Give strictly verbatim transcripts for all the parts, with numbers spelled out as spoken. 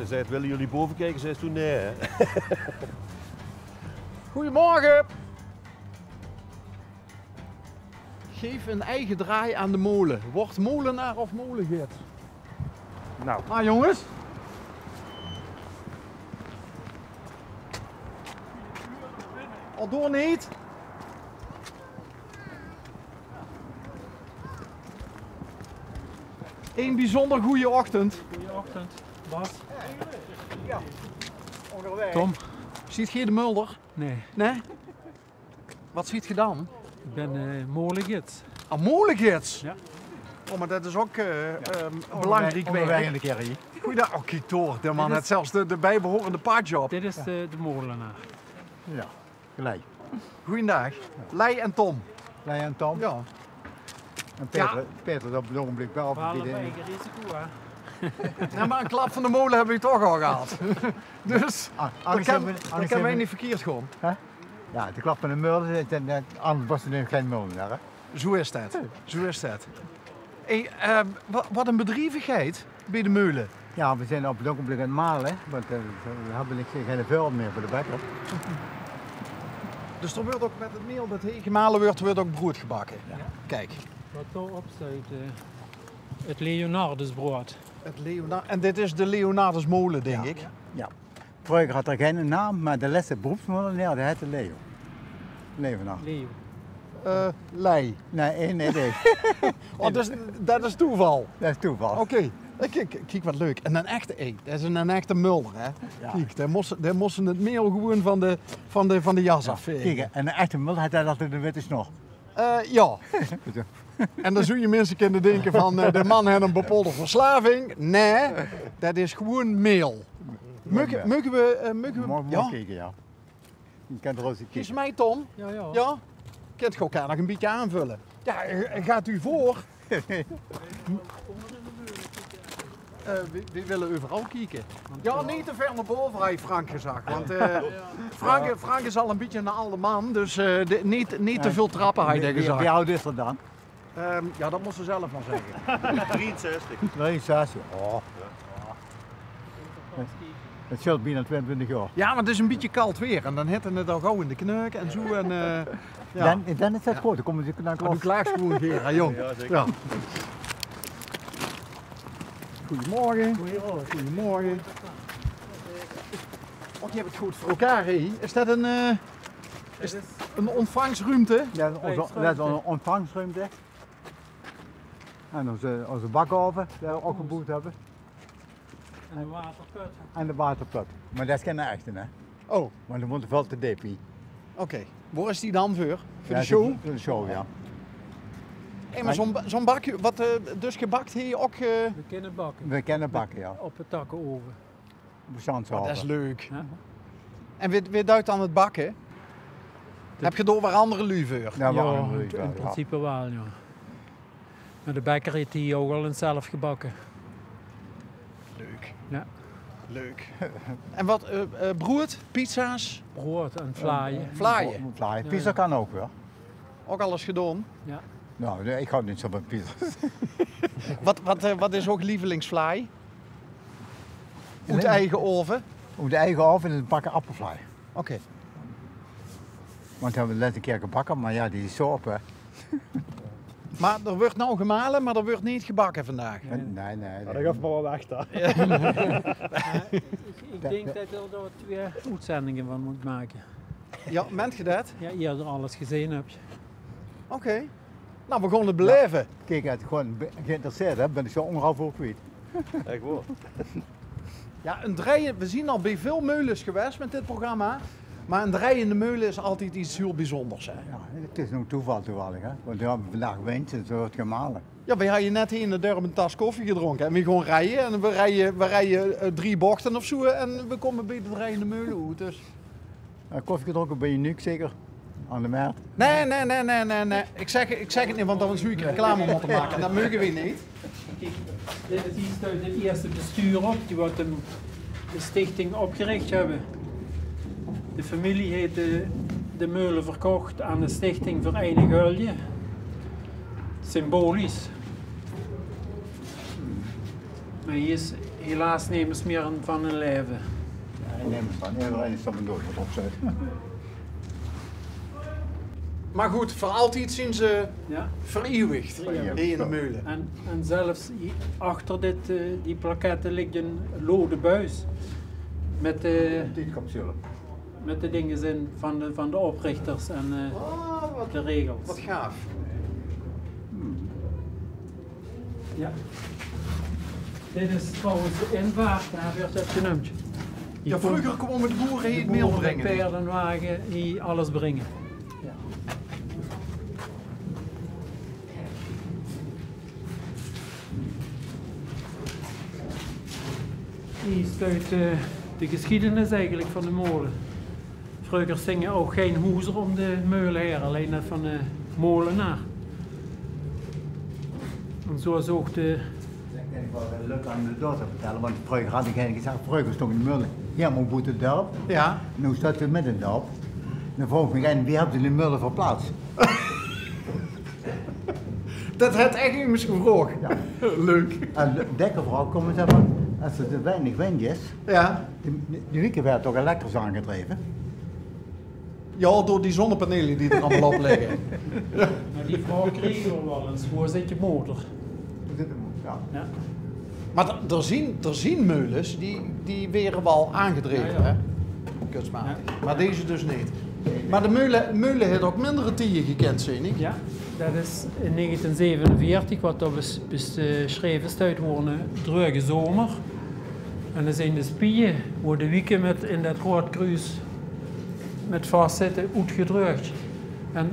Zei: "Wille jullie boven kijken?" Zei ze toen: "Nee, hè." Goedemorgen. Geef een eigen draai aan de molen. Word molenaar of molengids. Nou. Maar jongens. Al door niet. Een bijzonder goede ochtend. Goeie ochtend, Bas. Tom. Ziet geer de mulder? Nee. Nee? Wat ziet geer dan? Ik ben eh molengids. Ah, molengids? Ja. Oh, maar dat is ook eh, ehm, belangrijk werk. Goeiedag. Oh, kiek door. De man heeft zelfs de, de bijbehorende badge op. Dit is de, de molenaar. Ja, Lei. Goeiedag. Lei en Tom. Lei en Tom. Ja. En Peter, Peter is op het ogenblik wel. We halen eigen risico, hè? Ja, maar een klap van de molen hebben we toch al gehad. Dus ah, dat kan, dat kan wij niet verkeerd gaan. Hè? Ja, de klap van de molen, dan, dan, anders was er nu geen molen daar, hè? Zo is dat. Zo is dat. Hey, ehm, wa- wat een bedrievigheid bij de meulen. Ja, we zijn op het ogenblik aan het malen, want eh, we hebben niks, geen veld meer voor de bekker. Dus er wordt ook met het meel dat hier gemalen wordt, wordt ook brood gebakken. Ja. Kijk. Wat daarop staat, eh, het Leonardusbrood. Het Leonard en dit is de Leonardusmolen, denk ik. Ja. Vroeger had er geen naam, maar de laatste beroepsmolenaar, die heette Leo. Leonard. Leo. Eh, Lei. Nee, eh, nee, nee. Oh, dat is, dat is toeval. Dat is toeval. Oké. Eh, Kiek, kiek wat leuk. En een echte, hey, dat is een, een echte mulder, hè? Ja. Kiek, daar moesten, daar moesten het meel gewoon van de, van de, van de jas af. Kiek, en een echte mulder had altijd een witte snor. Eh, ja. En dan zou je mensen kunnen denken van eh, de man heeft een bepaalde verslaving. Nee, dat is gewoon meel. Mogen, mogen we, eh, mogen we, ja? Mooi kijken, ja. Je kan er ook eens kijken. Kies mij, Tom. Ja, ja. Ja? Kent ge elkaar nog een beetje aanvullen? Ja, eh, gaat u voor. Eh, we, we willen overal kijken. Ja, niet te ver naar boven, heeft Frank gezegd. Want eh, Frank, Frank is al een beetje een oude man, dus eh, de- niet, niet te veel trappen, heeft hij gezegd. Wie oud is er dan? Ehm, ja, dat moest ze zelf maar zeggen. Drieënzestig. Drieënzestig, oh. Het scheelt bijna twintig jaar. Ja, maar het is een beetje koud weer en dan hitte het al gauw in de kneuk en zo. En, eh, ja. Dan, dan is dat goed, dan komen ze naar klas. Klaag gewoon weer, hè, jong. Ja, zeker. Ja. Goedemorgen. Goedemorgen. Goedemorgen. Och, je hebt het goed voor elkaar, hè? Is dat een, eh, is een ontvangstruimte? Ja, dat is onze, dat is onze ontvangstruimte. En onze, onze bakhaven die we opgebouwd hebben. En de waterput. En de waterput. Maar dat is geen echte, hè? Oh. Want die moeten veel te diep hier. Oké. Waar is die dan voor? Voor de show? Voor de show, ja. Hey, maar zo'n ba- zo'n bakje, wat eh, dus gebakt hier ook? Eh... We kunnen bakken. We kunnen bakken, ja. Op de takkenoven. Op de zandsoven. Oh, dat is leuk. Ja. En wie, wie duidt dan het bakken? Heb je daar weer andere lui voor? Ja, in principe wel, ja. Maar de bekker heeft hier ook al eens zelf gebakken. Leuk. Ja. Leuk. En wat, eh, eh, brood, pizza's? Brood en vlaaien. Vlaaien? Vlaaien. Pizza kan ook, hoor. Ook alles gedaan? Ja. Nou, nee, ik hou niet zo van pizza's. Wat, wat, eh, wat is ook lievelingsvlaai? Uit eigen oven? Uit eigen oven en bakken appelvlaai. Oké. Want die hebben we net een keer gebakken, maar ja, die is zo op, hè. Maar er wordt nou gemalen, maar er wordt niet gebakken vandaag. Nee, nee. Dat gaf maar wel weg, hè. Ik, ik denk dat je er twee uitzendingen van moet maken. Ja, meent ge dat? Ja, je er alles gezien hebt. Oké. Nou, we gaan het beleven. Kijk, als je gewoon be- geïnteresseerd bent, ben ik zo onderhalf uur kwijt. Echt waar? Ja, een drijven, we zijn al bij veel meulens geweest met dit programma. Maar een drijvende meulen is altijd iets heel bijzonders, hè? Ja, het is nog toeval toevallig, hè? Want we hebben vandaag wind en zo wordt gemalen. Ja, we hadden net hier in het dorp een tas koffie gedronken. En we gaan rijden. En we rijden, we rijden eh, drie bochten of zo. En we komen bij de drijvende meulen uit. Dus Eh, koffie gedronken bij je Nuuk zeker? Aan de Mert? Nee, nee, nee, nee, nee, nee. Ik zeg, ik zeg het niet, want dan zou ik reclame moeten maken. Dat mogen we niet. Kijk, dit is hier de eerste bestuur op, die wat de, de stichting opgericht hebben. De familie heeft de, de meulen verkocht aan de stichting Vereniging Hulje. Symbolisch. Maar hier is Helaas nemes mieër van hun laeve. Jao, nemes van. Ederein is dan doead, wat opzet. Mer good, veur altied zien ze vereeuwig hie in de meule. En, en zelfs hie achter dit, eh, die plaquette ligk ein lode buis mit de, mit de dinges in van de, van de oprichters en, eh, de regels. Wat gaaf. Jao. Dit is trouwens de invaart, dao höb ich 't op geneump. Jao, vreuger kómme de boere hie de mael bringe. Paerd en wage, hie alles bringe. Jao. Hie steit, eh, de gesjiedenis eigelik van de maole. Vreuger stinge ouch gein hoezer óm de meule haer, allein det van de maolenaar. En zoe is ouch de... Ich kin waal ein leuke anekdote vertèlle, want vreuger had ich eigelik gezag, vreuger stóng de meule hielemaol boete 't dörp. Jao. Noe staon v'r midde in 't dörp. Dan vraog ich mich ein, wie höbbe ze die meule verplaats? Det haet ech emes gevraog. Jao. Leuk. En de, de vrouw kump zègke van, es 't te weinig wind is, jao, de, de wieke waere toch elektrisch aangedreve. Jao, door die zonnepanele die d'r allemaol op ligke. Mer die vraog kriege v'r waal ins. Wo zit de motor? Wo zit de motor? Jao. Jao. Mer d'r, d'r zien, d'r zien meules die, die waere waal aangedreve, hè? Jao, jao. Kunstmatig. Jao. Mer deze dus neet. Mer de meule, meule haet ouch minder tieje gekend, zeen ich. Jao, det is in negentien zevenenveertig, wat dao bes-, bes-, besjreve steit, woor eine dreuge zomer. En dao zeen de spieje, wo de wieke mit in det roead kruus mit vaszitte, oetgedreug en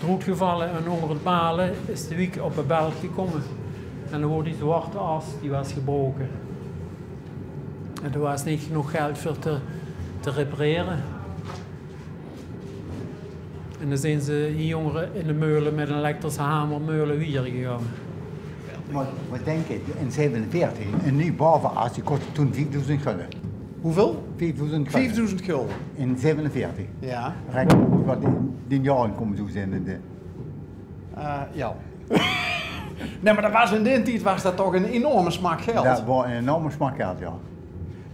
d'roet gevalle. En ónger 't bale is de wiek op de belt gekómme. En dan woor die zwarte as, die waas gebroke. En d'r waas neet genóg geld veur te, te reparere. En dan zeen ze hie ónger in de meule mit eine elektrische hamer meule wiejer gegange. Mer, mer dink ins, in zevenenveertig, ein nuuj baoveas, die kosde toen viefdoezend gulje. Wieväöl? Viefdoezend gulje. Viefdoezend gulje. In zevenenveertig. Jao. Reken oet wat die, die jaore kómme zoe zeen in de... Eh, jao. Nae, mer det waas in daen tied waas det toch ein enorme smak geld. Det waor ein enorme smak geld, jao.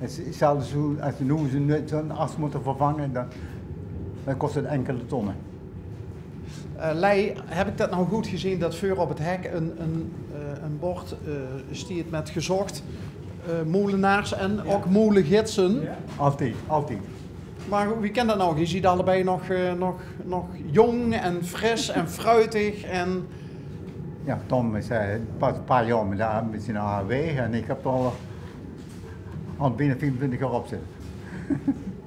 't Is, 't is zelfs zoe, es ze noe zoe'n, zoe'n as mótte vervange, dan, dan kos 't inkele tonne. Eh, Lei, höb ich det noe good gezeen det veur op 't hek ein, ein, eh, ein bord, eh, steit mit gezocht, eh, molenaars en ouch molegidse? Jao. Altied, altied. Mer wie kan det noe? Geer zeet allebei nog, eh, nog, nog jónk en fris en fruitig en... Jao, Tom is, eh, pas ein paar jaor mit de, mit zien A W en ich höb al, al bienao viefentwintig jaor op zitte.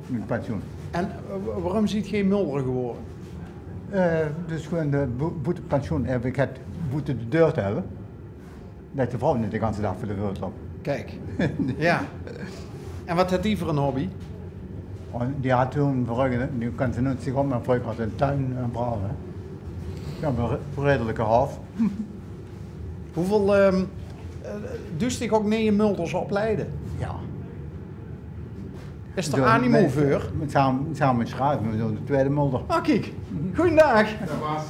Mit pensioen. En, eh, wa-, waorum zeet geer mulder gewore? Eh, dus gewoon de boe-, boete pensioen höb ich 't boete de deur te höbbe. Det de vrouw neet de ganse daag veur de deur loopt. Kiek. Jao. En wat haet die veur ein hobby? Oh, die had toen, vreuger, noe kan ze neet zich op, mer vreuger had ze ein tuin, ein braaf, hè. Jao, ein re-, redelike haof. Wieväöl, ehm, eh, duus dich ouch neje mulders opleie? Jao. Is d'r animo veur? Same, same mit Schraaf, v'r zeen de twiede mulder. Ah, kiek. Goojendaag. Det waas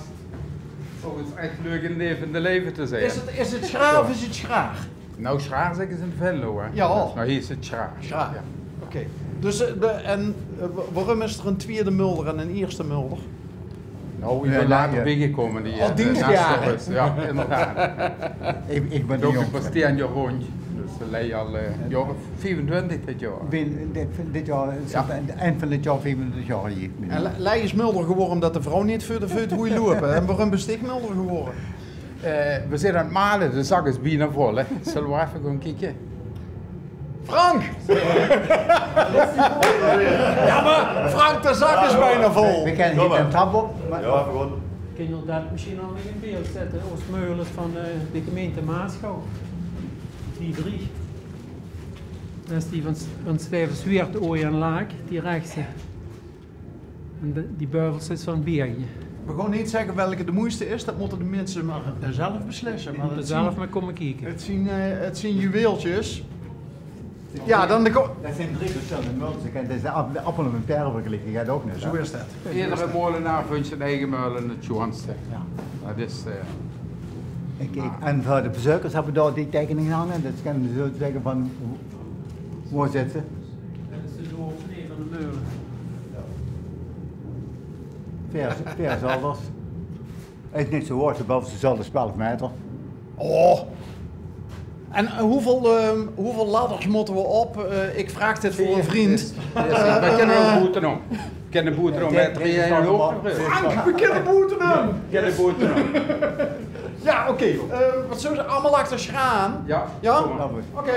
volges ech leuk in levende leve te zeen. Is 't, is 't Schraaf, is 't Schraar? Nou, Schraar zègke ze in Venlo, hè. Jao. Dus, nou, hie is 't Schraar. Schraar. Jao. Oké. Dus, eh, de, en, eh, wa-, waorum is d'r ein twiede mulder en ein ierste mulder? Nou, ich bön later biegekómme, die, eh, dienstjarig. Jao, inderdaad. Ich, ich bön de jóngste. Bastiaan Jeroen. Dus, eh, Lei al, eh, jaor of viefentwintig dit jaor. Bin, dit, dit jaor, eind van dit jaor viefentwintig jaor hie. En Le-, Lei is mulder gewore ómdet de vrouw neet veur de veut woei loupe. En waorum bös dich mulder gewore? Eh, v'r zeen aan 't male, de zak is bienao vol, hè. Zölle v'r effe gaon kieke? Frank! Jao, mer Frank, de zak is bienao vol. V'r kinne hie ein trap op, mer... Jao, gewoon. Kinne v'r det mesjien nog in beeld zètte? Ós meules van, eh, de gemeinte Maasgouw. Die drie. Det is die van S-, van Stevensweert, Ooi en Laak, die rechse. En de, die baoveste is van Beegje. V'r gaon neet zègke welke de moeiste is, det mótte de minse mer, eh, zelf beslisse. Die mótte zelf mer kómme kieke. 't Zeen, eh, 't zeen juweeltjes. Jao, dan de ko- Det zeen drie versjillende mulder. Ich kin, det is de ap-, de appel en de paere vergelieke, geit ouch neet, hè? Zoe is det. Edere molenaar vindj zien eige meule 't sjoonste. Jao. Det is, eh, ich, ich, en veur de bezeukers höbbe v'r dao die teikeninge hange. Det kinne ze zoe zègke van Woe zit ze? Veer, veer zalders. Is neet zoe hoog, de boveste zalder is twelf meter. Oh. En, eh, hoeveul, ehm, hoeveul ladders mótte we op? Eh, ik vraag dit veur een vriend. Jao, jao, we kinne ouch boete óm. Kinne boete óm mèt drieje ouch. Frank, we kinne boete óm. Kinne boete óm. Jao, oké. Eh, wat zölle we, allemaol achter aan? Jao. Jao? Oké.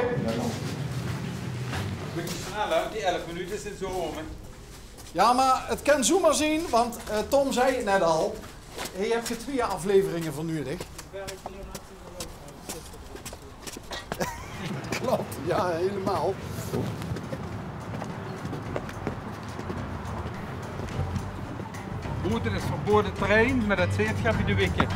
Bietje snel, hè? Die elf minute is zoe óm, hè? Jao, maar het kan zomaar zien, want, eh, Tom zei het net al. Hie heb je twee afleveringen voor nudig. Klopt, ja, helemaal. Boete is verboden terrein, maar dat zit je bij de wikken.